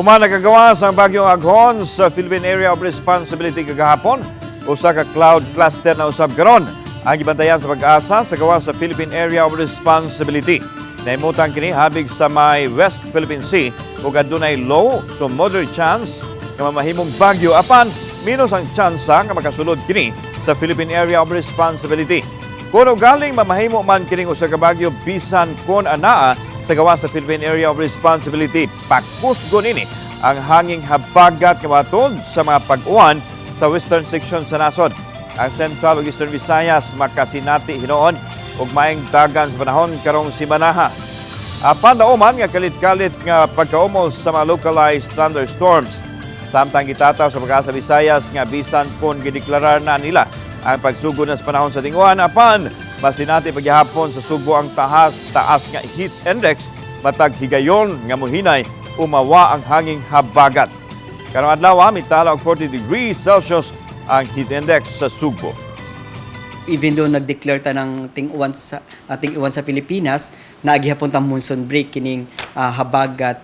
Human nakagawas ang bagyong Aghon sa Philippine Area of Responsibility kagahapon, usa ka cloud cluster na usab karon ang gibantayan sa Pag-asa sa gawas sa Philippine Area of Responsibility. Nahimutang kini habig sa may West Philippine Sea ug adunay low to moderate chance nga mamahimong bagyo, apan minus ang tsansa nga makasulod kini sa Philippine Area of Responsibility. Kung galing mamahimo man kining usa ka bagyo, bisan kon anaa sa gawas sa Philippine Area of Responsibility, pakusgon ini ang hanging habagat nga matud sa mga pag-uwan sa western section sa nasod. Ang Central ug Eastern Visayas makasinati hinuon og maayong dagan sa panahon karong simanaha. Apan nauman nga kalit-kalit nga pagkaumol sa mga localized thunderstorms. Samtang gitataw sa Pag-asa Visayas nga bisan kon gideklarar na nila ang pagsugod na sa panahon sa tinguan, apan masinati paghihapon sa Sugbo ang taas nga heat index matag higayon nga muhinay umawa ang hanging habagat. Karong adlaw, mitala og 40 degrees Celsius ang heat index sa Sugbo. Even though nag-declare ta ng ting-uwan sa Pilipinas, naa gihapon ta monsoon break, kining habagat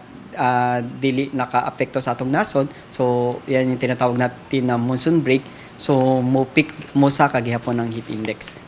dili naka-apekto sa atong nasod. So yan yung tinatawag natin na monsoon break. So mo peak, mo saka gihapon ang heat index.